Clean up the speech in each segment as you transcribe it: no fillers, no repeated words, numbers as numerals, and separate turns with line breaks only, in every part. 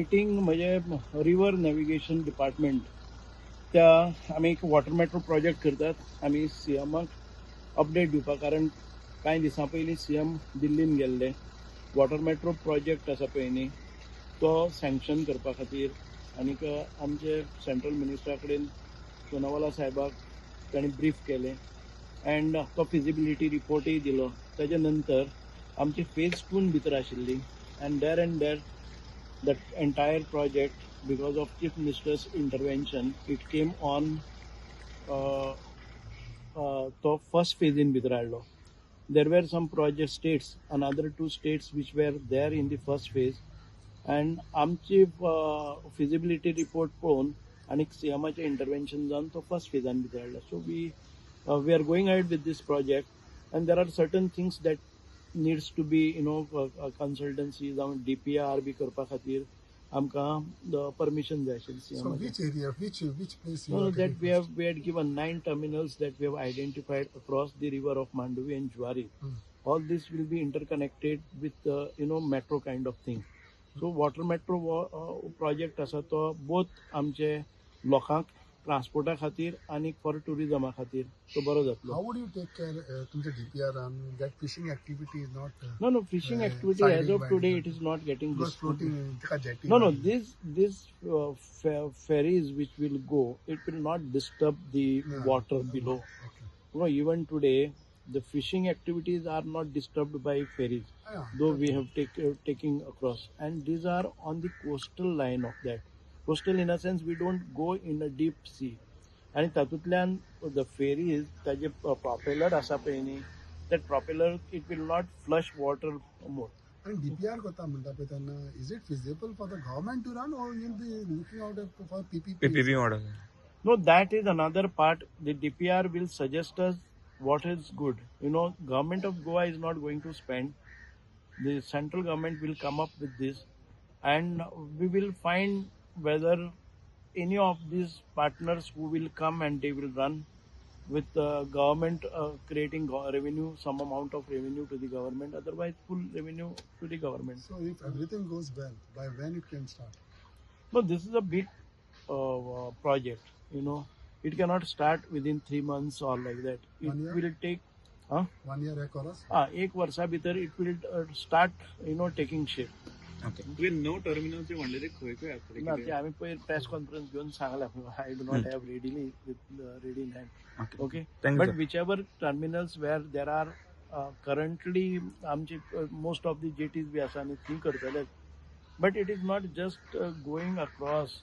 Meeting म्हणजे river navigation department, त्या आमी एक वॉटर मेट्रो प्रोजेक्ट करतात. आमी सीएमाक अपडेट दिवपाक, कारण कांय दिसां पयलीं सीएम दिल्लीन गेल्ले. वॉटर मेट्रो प्रोजेक्ट आसा पळय न्ही, तो सँक्शन करपा खातीर आनीक आमचे सेंट्रल मिनिस्टरा कडेन, सोनावाला साहेबाक तांणी ब्रीफ केलें अँड तो फिजिबिलिटी रिपोर्टूय दिलो. ताच्या नंतर आमची फेज टून भितर आशिल्ली and there that entire project, because of Chief Minister's intervention, it came on तो फर्स्ट फेजीन भितर हाडलो. There were some project states, another two states which were there in the first phase, and आमची feasibility report पळोवन आनी सीएमाचें इंटरवेन्शन जावन तो first Fajans भितर हाडलो. So we are going ahead with this project and there are certain things that needs to be consultancy जावं DPR बी करपा खातीर आमकां परमिशन जाय आशिल्लें
So
सीएमाचें.
Which area, which place you
No,
are
no, that
taking
we
first?
Have we had given nine terminals that we have identified across the river of Mandovi and Zuari. All this will be interconnected with metro kind of thing. So water metro project आसा तो both आमचे लोकांक ट्रान्सपोर्टा खातीर आनी for टुरिजमा खातीर तो बरो जातलो.
How would you take care तुमच्या DPR on that fishing activity is not
No, fishing activity as
siding
of
by
today
the-
it is not getting
because floating ताका jetty.
No, these ferries which will go, it will not disturb the water below. No, even today, the fishing activities are not disturbed by ferries, though we have taking across, and these are on the coastal line of that. Coastal in a sense, we don't go in a deep sea. आणि तातूंतल्यान the ferries, ताजे propeller आसा पळय न्ही, that propeller, it will not flush water more.
आणि DPR करता म्हणटा पळय तेन्ना, is it feasible for the government to run or you'll be looking out for PPP?
PPP model.
No, that is another part. The DPR will suggest us what is good. Government of Goa is not going to spend. The central government will come up with this, and we will find whether any of these partners who will come and they will run with the government creating revenue, some amount of revenue to the government. Otherwise, full revenue to the government.
So if everything goes well, by when it can start?
No, this is a big project. It cannot start within 3 months or like that. It
One year?
Will take. Huh?
One year एक वर्स?
Ah, एक वर्षा भितर it will start taking shape.
Okay.
तुवें णव terminal जे म्हणले ते खंय खंय आसतले?
ना,
कितें?
ते आमी पयर प्रेस कॉन्फरन्स घेवन सांगला. I do not have readily with ready in hand.
Okay.
Okay.
Thank you.
But whichever terminals where there are currently आमचे most of the jetties B आसा आनी ती करतले, but it is not just going across.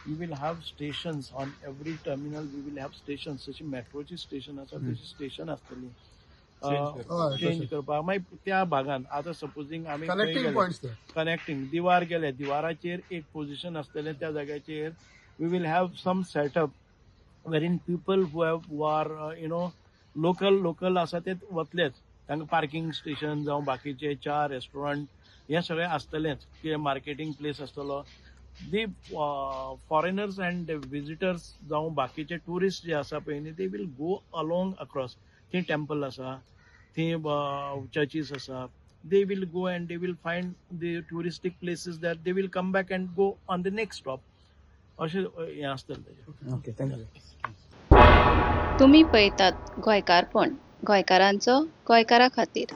You will have stations on every terminal. We will have stations, जशी मेट्रोची station आसा तशी station आसतली.
Change करपाक.
हय.
चेंज
तशें.
करपाक. मागीर त्या भागान आतां सपोजींग आमी खंय
कनेक्टिंग
गेले,
पॉइंट्स ते.
कनेक्टिंग, दिवार गेले, दिवाराचेर एक पोझिशन आसतलें. त्या जाग्याचेर we will have some setup wherein people who are local आसा ते वतलेच. तांकां पार्किंग स्टेशन जावं बाकीचे च्या रेस्टॉरंट हें सगळें आसतलेंच. कितें मार्केटींग प्लेस आसतलो. दी फॉरेनर्स अँड विजिटर्स जावं बाकीचे टुरिस्ट जे आसा पळय न्ही, they will go along across. थंय टेम्पल आसा, थंय चर्चीस आसा. They will go and they will find the touristic places that they will come back and go on the next stop. अशें हें आसतलें तेजें.
Okay, thank you.
तुमी पळयतात गोंयकारपण, गोंयकारांचो गोंयकारा खातीर.